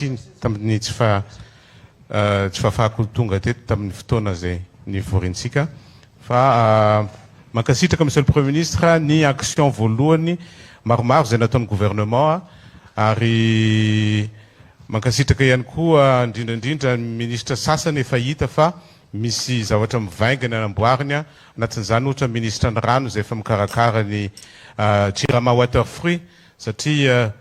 Tsiny tamin'ny tsy fa tsy fahafahako tonga teto tamin'ny fotoana izay nivorintsika fa mankasitraka Monsieur le Premier Ministre ny action voalohany maromaro izay nataon'ny gouvernement ary mankasitraka ihany koa indrindra indrindra ny ministra sasany efa hita fa misy zavatra mivaingana namboariny anatin'izany ohatra ministra ny rano izay efa mikarakara ny Jirama Water Fruit satria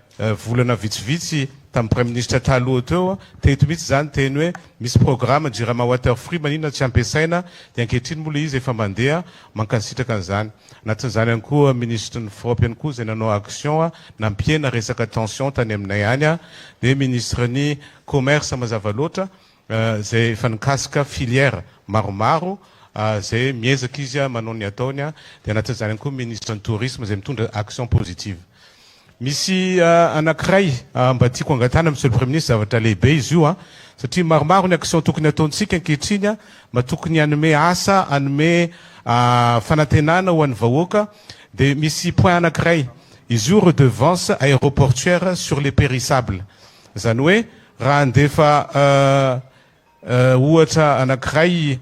volana vitsivitsy tamin'ny Praiminisitra taloha teo, teto mihitsy izany teny hoe misy programme Jirama Water Free maninona tsy ampiasaina, dia ankehitriny moa ilay izy efa mandeha, mankasitraka an'izany. Anatin'izany ihany koa Minisitry ny Frop ihany koa izay nanao action nampihena resaka tension tany aminay any, dia Minisitry ny Commerce mazava loatra izay efa nikasika filière maromaro izay miezaka izy manao ny ataony, dia anatin'izany ihany koa Minisitry ny Tourisme izay mitondra action positive. Misy anankiray mba tiako angatahana Monsieur le Premier Ministre, zavatra lehibe izy io an, satria maromaro ny action tokony ataontsika ankehitriny an, mba tokony hanome asa, hanome fanantenana ho an'ny vahoaka, dia misy point anankiray, izy io redevance aéroportuaire sur les périssables, izany hoe raha handefa Ohatra anankiray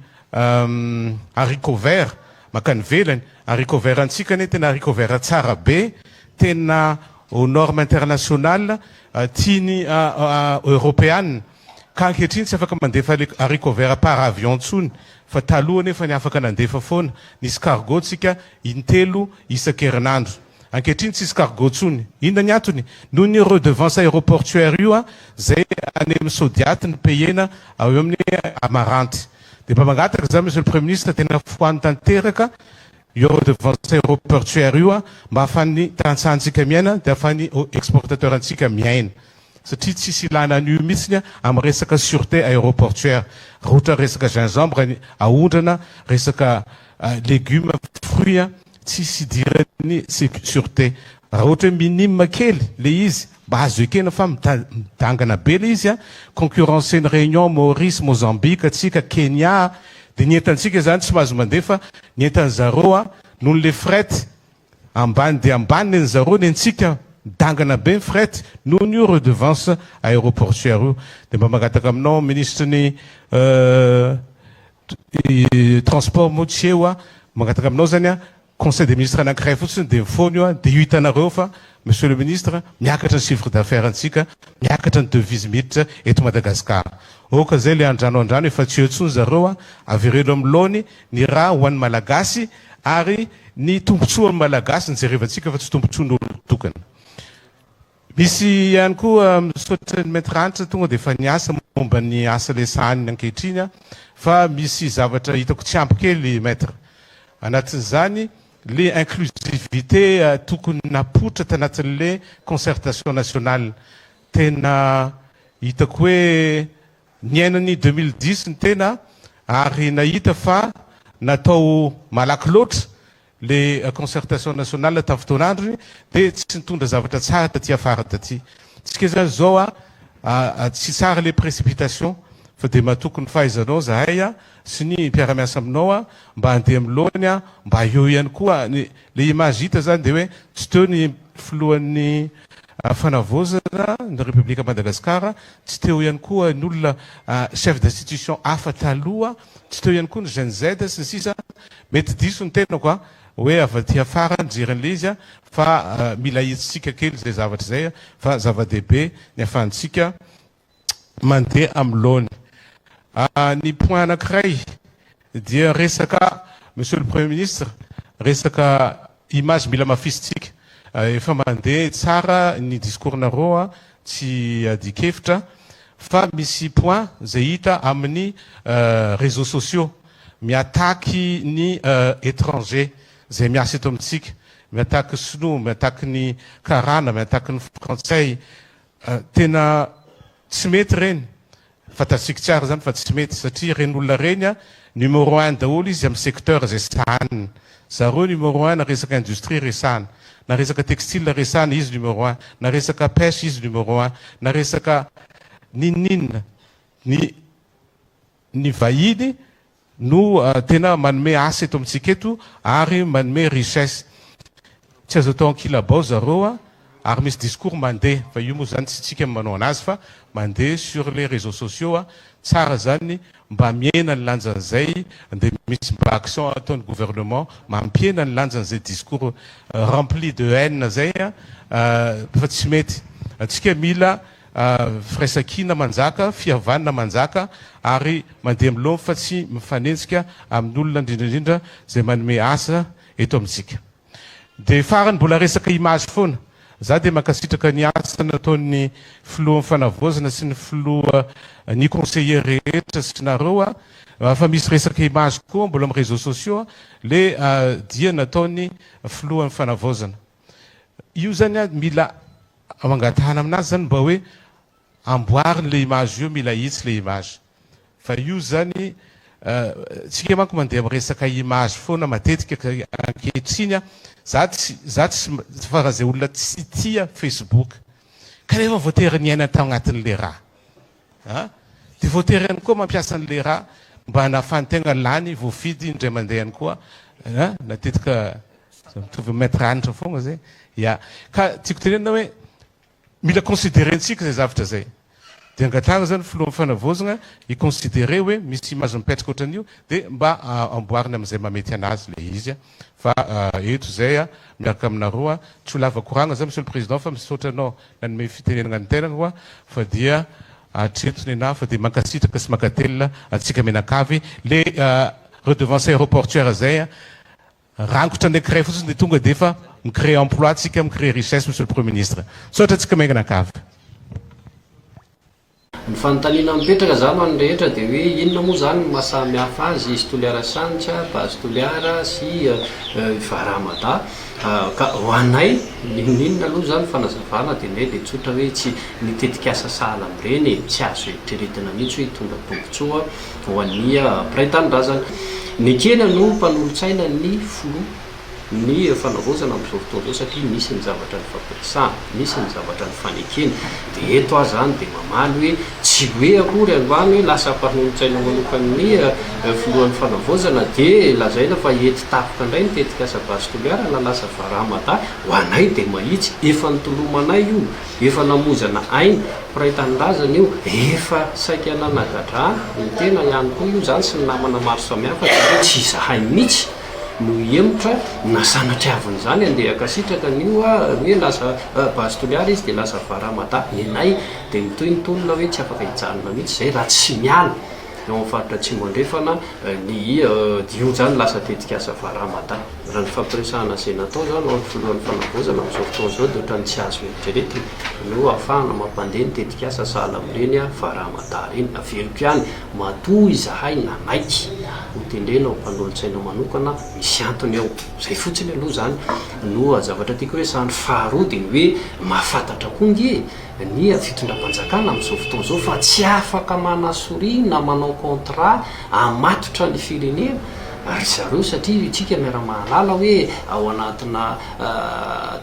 haricot vert mankany ivelany, haricot vert antsika anie tena haricot vert tsara be, tena aux normes internationales, tiany europeana, ka ankehitriny tsy afaka mandefa le haricot vert par avion intsony fa taloha anefa ny afaka nandefa foana, nisy cargo tsika intelo isan-kerinandro. Ankehitriny tsisy cargo tsony. Inona ny antony? Noho ny redevance aeroportuaire io a, zay any amin'ny Sodiat ny payer-na ao amin'ny Amaranth. Dia mba mangataka za Monsieur le Premier Ministre tena foano tanteraka io redevance aeroportuaire io a, mba ahafahan'ny tantsahantsika miaina dia ahafahan'ny exportateur antsika miaina. Satria tsisy ilana an'io mihitsiny amin'ny resaka sûreté aeroportuaire. Raha ohatra resaka gingembre aondrana, resaka legumes, fruits, tsisy idiran'ny sûreté. Raha ohatra hoe minime kely le izy, mba azo ekena fa midangana be le izy, concurrencer-n'i Réunion, Maurice, Mozambique atsika, Kenya, dia ny entantsika izany tsy mahazo mandeha fa ny entan'zareo noho le fret Ambany dia ambany ny an'zareo ny antsika midangana be ny fret noho io redevance aeroportuaire io. Dia mba mangataka aminao minisitry ny transport moa tsy eo aho, mangataka aminao zany aho conseil des ministres anankiray fotsiny dia mifoana io dia io hitanareo fa monsieur le ministre miakatra ny chiffre d'affaires antsika, miakatra ny devise miditra eto Madagascar. Aoka zay le andrano andrano efa tsy eo intsony zareo a, avereno amin'ny laony ny raha ho an'ny Malagasy ary ny tombotsoan'ny Malagasy no jerevantsika fa tsy tombotsoan'olon-tokana. Misy ihany koa misaotra ny Maître Hanitra tonga dia efa niasa momba ny asa le sahaniny ankehitriny fa misy zavatra hitako tsy ampy kely Maître. Anatin'izany le inclusivité tokony napoitra tanatin'le concertation nationale. Tena hitako hoe Niaina ny 2010 ny tena ary nahita fa natao malaky loatra le concertation nationale tamin'ny fotoan'androny dia tsy nitondra zavatra tsara taty afara taty. Tsika zany zao a tsy tsara le précipitation fa dia matoky ny fahaizanao zahay a sy ny mpiara-miasa aminao a mba handeha amin'ny laoniny a mba eo ihany koa ny le image hita zany dia hoe tsy teo ny filohan'ny fanavaozana ny République Madagascar, tsy teo ihany koa ny olona chef d'institution hafa taloha, tsy teo ihany koa ny Gen Z sy ny sisa Mety diso ny tenako a, hoe avy aty afara nijery an'ilay izy fa mila ahitsitsika kely izay zavatra izay fa zava-dehibe ny ahafahantsika mandeha amin'ny laony. Ny point anankiray dia resaka Monsieur le Premier Ministre, resaka image mila amafisintsika. Efa mandeha tsara ny discours-nareo, tsy adin-kevitra, fa misy point izay hita amin'ny réseaux sociaux, mi-attaque ny étranger izay miasa eto amintsika, mi-attaque sinoa, mi-attaque ny karana, mi-attaque ny frantsay, Tena tsy mety ireny, fantatsika tsara izany fa tsy mety satria ireny olona ireny numéro un daholo izy amin'ny secteur izay sahaniny. Zareo numéro un na resaka industrie resahana, na resaka textile resahana izy numéro un, na resaka pêche izy numéro un, na resaka n'inon'inona. Ny ny vahiny no tena manome asa eto amintsika eto ary manome richesse. Tsy azo atao ankilabao zareo a, ary misy discours mandeha, fa io moa zany tsy tsika no manao anazy fa mandeha sur les réseaux sociaux a. Tsara zany mba mihena ny lanjan'izay, de misy mba action ataon'ny gouvernement mampihena ny lanjan'izay discours rempli de haine zay a, fa tsy mety. Atsika mila firaisankina manjaka, fihavanana manjaka ary mandeha milombo fa tsy mifanenjika amin'olona, indrindraindrindra zay manome asa eto amintsika. De farany, mbola resaka image foana, za de mankasitraka ny asa nataon'ny filoha fanavaozana sy ny filoha, ny conseiller rehetra sy nareo a, fa misy resaka image koa mbola amy réseaux sociaux le dia nataony filohan'ny fanavaozana io zany a. Mila mangatahana aminazy zany mba hoe amboariny le image io, mila hitsy le image, fa io zany tsika manko mandeha miresaka image foana matetika ankehitriny a. Za tsy fa raha zay olona tsy tia Facebook kanefa voatery niaina tao agnatin'le raha a, de voatery ihany koa mampiasa an'le raha mba nahafantegna lany voafidy indray mandeha ihany koa a, natetika mitovy maître anitra foagna zay ya. Ka tiako tenenina hoe mila considérentsika zay zavatra zay, de angatahana zany filohan'ny fanavaozana iconsidéré hoe misy image mipetraka ohatran'io, de mba amboariny am'izay mamety anazy le izy a. Fa eto zay a, miaraka aminareo a, tsy ho lava koragna zay, monsieur le président, fa misaotra anao nanome fitenenana ny tenana koa, fa dia atretony ana, fa de mankasitraka sy mankatelina atsika menakavy. Le redevance aéroportuaire zay a, rangotra anankiray fotsiny de tonga de efa micréer emploi tsika, micréer richesse, monsieur le premier ministre. Saotra atsika menakavy. Ny fanontaniana mipetraka zany ho an'ny rehetra dia hoe inona moa zany ny mahasamy hafa azy izy Toliara Sanitra, Base Toliara sy Vara Mada? Ka ho anay ninon'inona aloha zany fanazavana dia ndray dia tsotra hoe tsy ny tetikasa sahala amin'ireny tsy azo eritreretina mihitsy hoe hitondra tombontsoa ho an'ny mpiray tanindrazana. Ny kena no mpanolotsaina ny filoha ny fanavaozana amin'izao fotoana izao, satria misy ny zavatra ny fampiresahana, misy ny zavatra ny fanekena. Dia eto aho zany dia mamaly hoe tsy hoe akory androany hoe lasa mpanolotsaina manokany filohan'ny fanavaozana dia lazaina fa ety tapoka indray ny tetikasa Base Toliara na lasa Vara Mada. Ho anay dia mahitsy, efa nitolomanay io, efa namoizana aina mpiray tanindrazana io, efa saika nanagadra ny tena ihany koa io zany sy ny namana maro samihafa. Dia tsy izahay mihitsy no hiemotra na sanatriaviny zany andeha akasitraka an'io a, hoe lasa Base Toliara izy dia lasa Vara Mada. Ny anay dia mitohy ny tolona hoe tsy afaka hijanona mihitsy zay raha tsy miala eo amin'ny faritra Atsimo Andrefana ny io zany lasa tetikasa Vara Mada. Raha ny fampiresahana izay natao zany ho an'ny filohan'ny fanavaozana amin'izao fotoana izao dia ohatran'ny tsy azo eritreretina no ahafahana mampandeha ny tetikasa sahala amin'ireny Vara Mada ireny. Averiko ihany, matoa izahay nanaiky ho tendrena ho mpanolotsaina manokana, misy antony ao zay fotsiny aloha zany no zavatra tiako resahana. Faharoa dia ny hoe mahafantatra koa nge ny fitondram-panjakana amin'izao fotoana izao fa tsy afaka manasoria na manao contrat amatotra ny firenena ry zareo, satria itsika miara-mahalala hoe ao anatina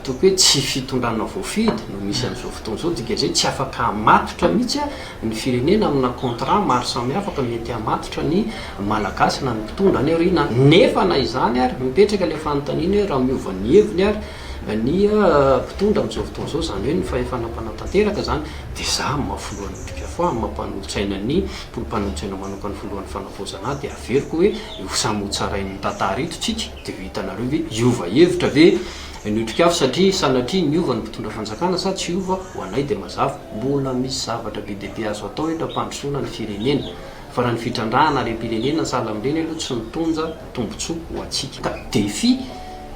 toko hoe tsy fitondrana voafidy no misy amin'izao fotoana izao. Dikan'izay, tsy afaka amatotra mihitsy a ny firenena amina contrat maro samihafa ka mety hamatotra ny Malagasy na ny mpitondra any aoriana. Nefa na izany ary, mipetraka ilay fanontaniana hoe raha miova ny heviny ary ny mpitondra amin'izao fotoana izao, izany hoe ny fahefana mpanatanteraka zany, dia za amin'ny maha filohan'ny Otrikafo, amin'ny maha mpanolotsaina ny mpanolotsaina manokana filohan'ny fanavaozana ahy, dia averiko hoe ho samy ho tsarain'ny tantara eto tsika, dia ho hitanareo hoe hiova hevitra ve ny Otrikafo satria sanatria niova ny mpitondra fanjakana sa tsy hiova. Ho anay dia mazava, mbola misy zavatra be dia be azo atao eto ampandrosoana ny firenena, fa raha ny fitrandrahana harem-pirenena sahala amin'ireny aloha tsy mitondra tombontsoa ho antsika. Ka défi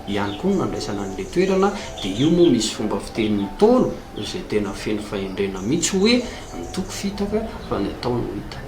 ihany koa no nandraisana an'ilay toerana. Dia io moa misy fomba fitenin'ny Ntaolo izay tena feno fahendrena mihitsy hoe ny toko fitaka fa ny atao no hita.